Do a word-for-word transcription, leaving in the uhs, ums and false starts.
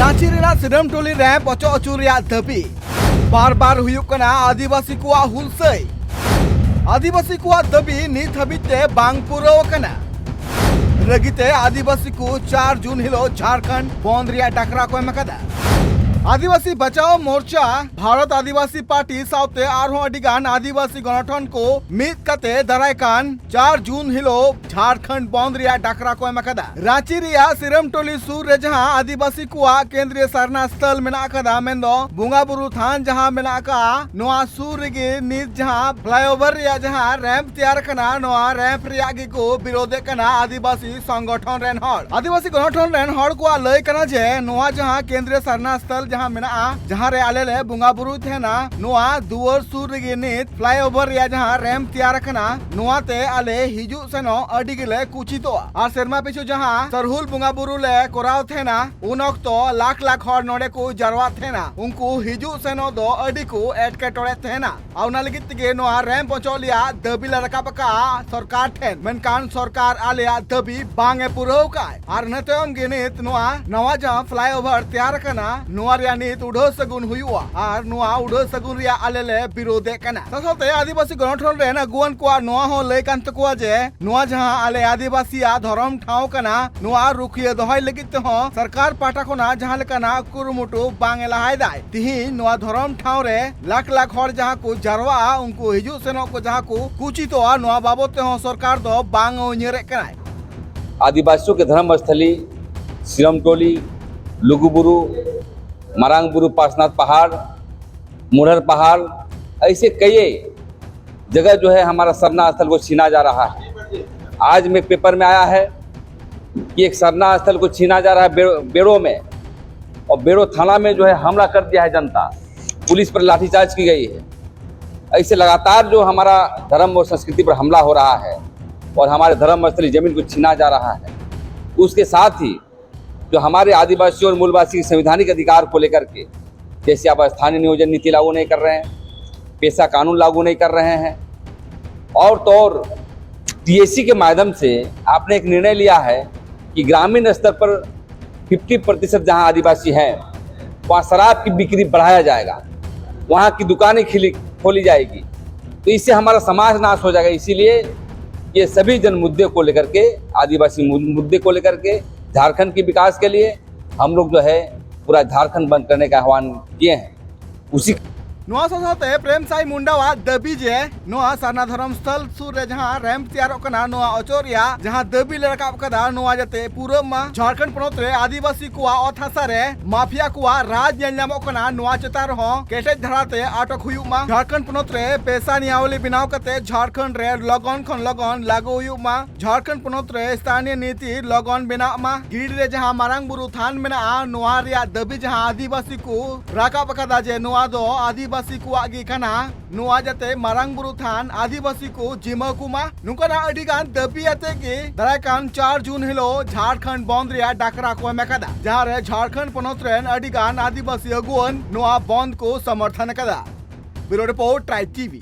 ᱨᱟᱸᱪᱤ ᱨᱮᱱᱟᱜ ᱥᱤᱨᱟᱢᱴᱚᱞᱤ ᱨᱮᱢᱯ ᱚᱪᱚᱜ ᱟᱹᱪᱩᱨ ᱨᱮᱭᱟᱜ ᱫᱟᱹᱵᱤ᱾ ᱵᱟᱨ ᱵᱟᱨ ᱦᱩᱭᱩᱜ ᱠᱟᱱᱟ ᱟᱹᱫᱤᱵᱟᱹᱥᱤ ᱠᱚᱣᱟᱜ ᱦᱩᱞᱥᱟᱹᱭ᱾ ᱟᱹᱫᱤᱵᱟᱹᱥᱤ ᱠᱚᱣᱟᱜ ᱫᱟᱹᱵᱤ ᱱᱤᱛ ᱦᱟᱹᱵᱤᱡ ᱛᱮ ᱵᱟᱝ ᱯᱩᱨᱟᱹᱣ ᱟᱠᱟᱱᱟ᱾ ᱨᱟᱹᱜᱤ ᱛᱮ ᱟᱹᱫᱤᱵᱟᱹᱥᱤ ᱠᱚ ᱪᱟᱨ ᱡᱩᱱ ᱦᱤᱞᱳᱜ ᱡᱷᱟᱲᱠᱷᱚᱸᱰ ᱵᱚᱱᱫ ᱨᱮᱭᱟᱜ ᱰᱟᱠᱨᱟ ᱠᱚ ᱮᱢ ᱟᱠᱟᱫᱟ᱾ ᱟᱹᱫᱤᱵᱟᱹᱥᱤ ᱵᱟᱪᱟᱣ ᱢᱳᱨᱪᱟ, ᱵᱷᱟᱨᱚᱛ ᱟᱹᱫᱤᱵᱟᱹᱥᱤ ᱯᱟᱨᱴᱤ ᱥᱟᱶᱛᱮ ᱟᱨᱦᱚᱸ ᱟᱹᱰᱤ ᱜᱟᱱ ᱟᱹᱫᱤᱵᱟᱹᱥᱤ ᱜᱚᱱᱚᱴᱷᱚᱱ ᱠᱚ ᱢᱤᱫ ᱠᱟᱛᱮ ᱫᱟᱨᱟᱭ ᱠᱟᱱ ᱪᱟᱨ ᱡᱩᱱ ᱦᱤᱞᱳᱜ ᱡᱷᱟᱲᱠᱷᱚᱸᱰ ᱵᱚᱱᱫ ᱨᱮᱭᱟᱜ ᱰᱟᱠᱨᱟ ᱠᱚ ᱮᱢ ᱟᱠᱟᱫᱟ᱾ ᱨᱟᱸᱪᱤ ᱨᱮᱭᱟᱜ ᱥᱤᱨᱟᱢᱴᱚᱞᱤ ᱥᱩᱨ ᱨᱮ ᱡᱟᱦᱟᱸ ᱟᱹᱫᱤᱵᱟᱹᱥᱤ ᱠᱚᱣᱟᱜ ᱠᱮᱱᱫᱨᱤᱭᱚ ᱥᱟᱨᱱᱟ ᱥᱛᱷᱚᱞ ᱢᱮᱱᱟᱜ ᱟᱠᱟᱫᱟ, ᱢᱮᱱᱫᱚ ᱵᱚᱸᱜᱟ ᱵᱩᱨᱩ ᱛᱷᱟᱱ ᱡᱟᱦᱟᱸ ᱢᱮᱱᱟᱜ ᱟᱠᱟᱫᱼᱟ, ᱱᱚᱣᱟ ᱥᱩᱨ ᱨᱮᱜᱮ ᱱᱤᱛ ᱡᱟᱦᱟᱸ ᱯᱷᱞᱟᱭᱳᱵᱷᱟᱨ ᱨᱮᱭᱟᱜ ᱡᱟᱦᱟᱸ ᱨᱮᱢᱯ ᱛᱮᱭᱟᱨ ᱟᱠᱟᱱᱟ, ᱱᱚᱣᱟ ᱨᱮᱢᱯ ᱨᱮᱭᱟᱜ ᱜᱮᱠᱚ ᱵᱤᱨᱳᱫᱮᱫ ᱠᱟᱱᱟ ᱟᱹᱫᱤᱵᱟᱹᱥᱤ ᱥᱚᱝᱜᱚᱴᱷᱚᱱ ᱨᱮᱱ ᱦᱚᱲ᱾ ᱟᱹᱫᱤᱵᱟᱹᱥᱤ ᱜᱚᱱᱚᱴᱷᱚᱱ ᱨᱮᱱ ᱦᱚᱲ ᱠᱚᱣᱟᱜ ᱞᱟᱹᱭ ᱠᱟᱱᱟ ᱡᱮ ᱱᱚᱣᱟ ᱡᱟᱦᱟᱸ ᱠᱮᱱᱫᱨᱤᱭᱚ ᱥᱟᱨᱱᱟ ᱥᱛᱷᱚᱞ ᱡᱟᱦᱟᱸ ᱢᱮᱱᱟᱜᱼᱟ, ᱡᱟᱦᱟᱸ ᱨᱮ ᱟᱞᱮ ᱞᱮ ᱵᱚᱸᱜᱟ ᱵᱩᱨᱩᱭ ᱛᱟᱦᱮᱱᱟ, ᱱᱚᱣᱟ ᱫᱩᱣᱟᱹᱨ ᱥᱩᱨ ᱨᱮᱜᱮ ᱱᱤᱛ ᱯᱷᱞᱟᱭᱳᱵᱷᱟᱨ ᱨᱮᱭᱟᱜ ᱡᱟᱦᱟᱸ ᱨᱮᱢᱯ ᱛᱮᱭᱟᱨ ᱟᱠᱟᱱᱟ, ᱱᱚᱣᱟ ᱛᱮ ᱟᱞᱮ ᱦᱤᱡᱩᱜ ᱥᱮᱱᱚᱜ ᱟᱹᱰᱤ ᱜᱮᱞᱮ ᱠᱩᱪᱤᱛᱚᱜᱼᱟ᱾ ᱟᱨ ᱥᱮᱨᱢᱟ ᱯᱤᱪᱷᱩ ᱡᱟᱦᱟᱸ ᱥᱟᱨᱦᱩᱞ ᱵᱚᱸᱜᱟ ᱵᱩᱨᱩ ᱞᱮ ᱠᱚᱨᱟᱣ ᱛᱟᱦᱮᱱᱟ, ᱩᱱ ᱚᱠᱛᱚ ᱞᱟᱠᱷ ᱞᱟᱠᱷ ᱦᱚᱲ ᱱᱚᱰᱮ ᱠᱚ ᱡᱟᱨᱣᱟᱜ ᱛᱟᱦᱮᱱᱟ᱾ ᱩᱱᱠᱩ ᱦᱤᱡᱩᱜ ᱥᱮᱱᱚᱜ ᱫᱚ ᱟᱹᱰᱤ ᱠᱚ ᱮᱴᱠᱮᱴᱚᱬᱮᱜ ᱛᱟᱦᱮᱱᱟ᱾ ᱟᱨ ᱚᱱᱟ ᱞᱟᱹᱜᱤᱫ ᱛᱮᱜᱮ ᱱᱚᱣᱟ ᱨᱮᱢᱯ ᱚᱪᱚᱜ ᱨᱮᱭᱟᱜ ᱫᱟᱹᱵᱤ ᱞᱮ ᱨᱟᱠᱟᱵ ᱟᱠᱟᱫᱼᱟ ᱥᱚᱨᱠᱟᱨ ᱴᱷᱮᱱ, ᱢᱮᱱᱠᱷᱟᱱ ᱥᱚᱨᱠᱟᱨ ᱟᱞᱮᱭᱟᱜ ᱫᱟᱹᱵᱤ ᱵᱟᱝ ᱮ ᱯᱩᱨᱟᱹᱣ ᱟᱠᱟᱫ᱾ ᱟᱨ ᱤᱱᱟᱹ ᱛᱟᱭᱚᱢ ᱜᱮ ᱱᱤᱛ ᱱᱚᱣᱟ ᱱᱟᱣᱟ ᱡᱟᱦᱟᱸ ᱯᱷᱞᱟᱭᱳᱵᱷᱟᱨ ᱛᱮᱭᱟᱨ ᱟᱠᱟᱱᱟ, ᱱᱚᱣᱟ ᱨᱮᱭᱟᱜ ᱱᱤᱛ ᱩᱰᱷᱟᱹᱣ ᱥᱟᱹᱜᱩᱱ ᱦᱩᱭᱩᱜᱼᱟ᱾ ᱟᱨ ᱱᱚᱣᱟ ᱩᱰᱷᱟᱹᱣ ᱥᱟᱹᱜᱩᱱ ᱨᱮᱭᱟᱜ ᱟᱞᱮ ᱞᱮ ᱵᱤᱨᱳᱫᱮᱫ ᱠᱟᱱᱟ᱾ ᱥᱟᱶᱛᱮ ᱟᱹᱫᱤᱵᱟᱹᱥᱤ ᱜᱚᱱᱚᱴᱷᱚᱱ ᱨᱮᱱ ᱟᱹᱜᱩᱣᱟᱹᱱ ᱠᱚᱣᱟᱜ ᱱᱚᱣᱟ ᱦᱚᱸ ᱞᱟᱹᱭ ᱠᱟᱱ ᱛᱟᱠᱚᱣᱟ ᱡᱮ ᱱᱚᱣᱟ ᱡᱟᱦᱟᱸ ᱟᱞᱮ ᱟᱹᱫᱤᱵᱟᱹᱥᱤᱭᱟᱜ ᱫᱷᱚᱨᱚᱢ ᱴᱷᱟᱶ ᱠᱟᱱᱟ, ᱱᱚᱣᱟ ᱨᱩᱠᱷᱤᱭᱟᱹ ᱫᱚᱦᱚᱭ ᱞᱟᱹᱜᱤᱫ ᱛᱮᱦᱚᱸ ᱥᱚᱨᱠᱟᱨ ᱯᱟᱦᱴᱟ ᱠᱷᱚᱱᱟᱜ ᱡᱟᱦᱟᱸ ᱞᱮᱠᱟᱱᱟᱜ ᱠᱩᱨᱩᱢᱩᱴᱩ ᱵᱟᱝ ᱮ ᱞᱟᱦᱟᱭᱮᱫᱟᱭ᱾ ᱛᱤᱦᱤᱧ ᱱᱚᱣᱟ ᱫᱷᱚᱨᱚᱢ ᱴᱷᱟᱶ ᱨᱮ ᱞᱟᱠᱷ ᱞᱟᱠᱷ ᱦᱚᱲ ᱡᱟᱦᱟᱸ ᱠᱚ ᱡᱟᱨᱣᱟᱜᱼᱟ, ᱩᱱᱠᱩ ᱦᱤᱡᱩᱜ ᱥᱮᱱᱚᱜ ᱠᱚ ᱡᱟᱦᱟᱸ ᱠᱚ ᱠᱩᱪᱤᱛᱚᱜᱼᱟ, ᱱᱚᱣᱟ ᱵᱟᱵᱚᱫ ᱛᱮᱦᱚᱸ ᱥᱚᱨᱠᱟᱨ ᱫᱚ ᱵᱟᱝ ᱮ ᱩᱭᱦᱟᱹᱨᱮᱫ ᱠᱟᱱᱟᱭ᱾ आदिवासियों के धर्म स्थली सिरमटोली, लुगुबुरु, मरांग बुरु पार्श्वनाथ पहाड़, मुरहर पहाड़, ऐसे कई जगह जो है हमारा सरना स्थल को छीना जा रहा है। आज में पेपर में आया है कि एक सरना स्थल को छीना जा रहा है बेड़ों में, और बेड़ो थाना में जो है हमला कर दिया है जनता, पुलिस पर लाठीचार्ज की गई है। ऐसे लगातार जो हमारा धर्म और संस्कृति पर हमला हो रहा है और हमारे धर्म स्थली जमीन को छीना जा रहा है, उसके साथ ही जो हमारे आदिवासी और मूलवासी के संवैधानिक अधिकार को लेकर के, जैसे आप स्थानीय नियोजन नीति लागू नहीं कर रहे हैं, पेशा कानून लागू नहीं कर रहे हैं, और तो और टीएसी के माध्यम से आपने एक निर्णय लिया है कि ग्रामीण स्तर पर फिफ्टी प्रतिशत जहाँ आदिवासी हैं, वहाँ शराब की बिक्री बढ़ाया जाएगा, वहाँ की दुकानें खिली खोली जाएगी। तो इससे हमारा समाज नाश हो जाएगा। इसीलिए ये सभी जन मुद्दे को लेकर के, आदिवासी मु- मुद्दे को लेकर के, झारखंड के विकास के लिए हम लोग जो है पूरा झारखंड बंद करने का आह्वान किए हैं। उसी ᱱᱚᱣᱟ ᱥᱟᱶ ᱥᱟᱶᱛᱮ ᱯᱨᱮᱢ ᱥᱟᱭ ᱢᱩᱱᱰᱟᱣᱟᱜ ᱫᱟᱹᱵᱤ ᱡᱮ ᱱᱚᱣᱟ ᱥᱟᱨᱱᱟ ᱫᱷᱚᱨᱚᱢ ᱥᱛᱷᱚᱞ ᱥᱩᱨ ᱨᱮ ᱡᱟᱦᱟᱸ ᱨᱮᱢᱯ ᱛᱮᱭᱟᱨᱚᱜ ᱠᱟᱱᱟ, ᱱᱚᱣᱟ ᱚᱪᱚᱜ ᱨᱮᱭᱟᱜ ᱡᱟᱦᱟᱸ ᱫᱟᱹᱵᱤ ᱞᱮ ᱨᱟᱠᱟᱵ ᱠᱟᱫᱟ, ᱱᱚᱣᱟ ᱡᱟᱛᱮ ᱯᱩᱨᱟᱹᱜ ᱢᱟ᱾ ᱡᱷᱟᱲᱠᱷᱚᱸᱰ ᱯᱚᱱᱚᱛ ᱨᱮ ᱟᱹᱫᱤᱵᱟᱹᱥᱤ ᱠᱚᱣᱟᱜ ᱚᱛ ᱦᱟᱥᱟ ᱨᱮ ᱢᱟᱯᱷᱤᱭᱟ ᱠᱚᱣᱟᱜ ᱨᱟᱡᱽ ᱧᱮᱞ ᱧᱟᱢᱚᱜ ᱠᱟᱱᱟ, ᱱᱚᱣᱟ ᱪᱮᱛᱟᱱ ᱨᱮᱦᱚᱸ ᱠᱮᱴᱮᱡ ᱫᱷᱟᱨᱟᱛᱮ ᱟᱴᱚᱠ ᱦᱩᱭᱩᱜ ᱢᱟ᱾ ᱡᱷᱟᱲᱠᱷᱚᱸᱰ ᱯᱚᱱᱚᱛ ᱨᱮ ᱯᱮᱥᱟ ᱱᱤᱭᱟᱣᱞᱤ ᱵᱮᱱᱟᱣ ᱠᱟᱛᱮ ᱡᱷᱟᱲᱠᱷᱚᱸᱰ ᱨᱮ ᱞᱚᱜᱚᱱ ᱠᱷᱚᱱ ᱞᱚᱜᱚᱱ ᱞᱟᱹᱜᱩ ᱦᱩᱭᱩᱜ ᱢᱟ᱾ ᱡᱷᱟᱲᱠᱷᱚᱸᱰ ᱯᱚᱱᱚᱛ ᱨᱮ ᱥᱛᱷᱟᱱᱤᱭᱚ ᱱᱤᱛᱤ ᱞᱚᱜᱚᱱ ᱵᱮᱱᱟᱜ ᱢᱟ᱾ ᱜᱤᱨᱤᱰᱤ ᱨᱮ ᱡᱟᱦᱟᱸ ᱢᱟᱨᱟᱝ ᱵᱩᱨᱩ ᱛᱷᱟᱱ ᱢᱮᱱᱟᱜᱼᱟ, ᱱᱚᱣᱟ ᱨᱮᱭᱟᱜ ᱫᱟᱹᱵᱤ ᱡᱟᱦᱟᱸ ᱟᱹᱫᱤᱵᱟᱹᱥᱤ ᱠᱚ ᱨᱟᱠᱟᱵ ᱟᱠᱟᱫᱟ ᱡᱮ ᱱᱚᱣᱟ ᱫᱚ ᱟᱹᱫᱤᱵᱟᱹᱥᱤ ᱠᱚᱣᱟᱜ ᱜᱮ ᱠᱟᱱᱟ, ᱱᱚᱣᱟ ᱡᱟᱛᱮ ᱢᱟᱨᱟᱝ ᱵᱩᱨᱩ ᱛᱷᱟᱱ ᱟᱹᱫᱤᱵᱟᱹᱥᱤ ᱠᱚ ᱡᱤᱢᱟᱹ ᱠᱚ ᱢᱟ᱾ ᱱᱚᱝᱠᱟᱱᱟᱜ ᱟᱹᱰᱤ ᱜᱟᱱ ᱫᱟᱹᱵᱤ ᱟᱛᱮ ᱜᱮ ᱫᱟᱨᱟᱭ ᱠᱟᱱ ᱪᱟᱨ ᱡᱩᱱ ᱦᱤᱞᱳᱜ ᱡᱷᱟᱲᱠᱷᱚᱸᱰ ᱵᱚᱱᱫ ᱨᱮᱭᱟᱜ ᱰᱟᱠᱨᱟ ᱠᱚ ᱮᱢ ᱟᱠᱟᱫᱟ, ᱡᱟᱦᱟᱸ ᱨᱮ ᱡᱷᱟᱲᱠᱷᱚᱸᱰ ᱯᱚᱱᱚᱛ ᱨᱮᱱ ᱟᱹᱰᱤ ᱜᱟᱱ ᱟᱹᱫᱤᱵᱟᱹᱥᱤ ᱟᱹᱜᱩᱣᱟᱹᱱ ᱱᱚᱣᱟ ᱵᱚᱱᱫ ᱠᱚ ᱥᱚᱢᱚᱨᱛᱷᱚᱱ ᱟᱠᱟᱫᱟ᱾ ᱵᱤᱭᱩᱨᱳ ᱨᱤᱯᱳᱨᱴ, ᱴᱨᱟᱭᱤᱵᱽ ᱴᱤᱵᱷᱤ᱾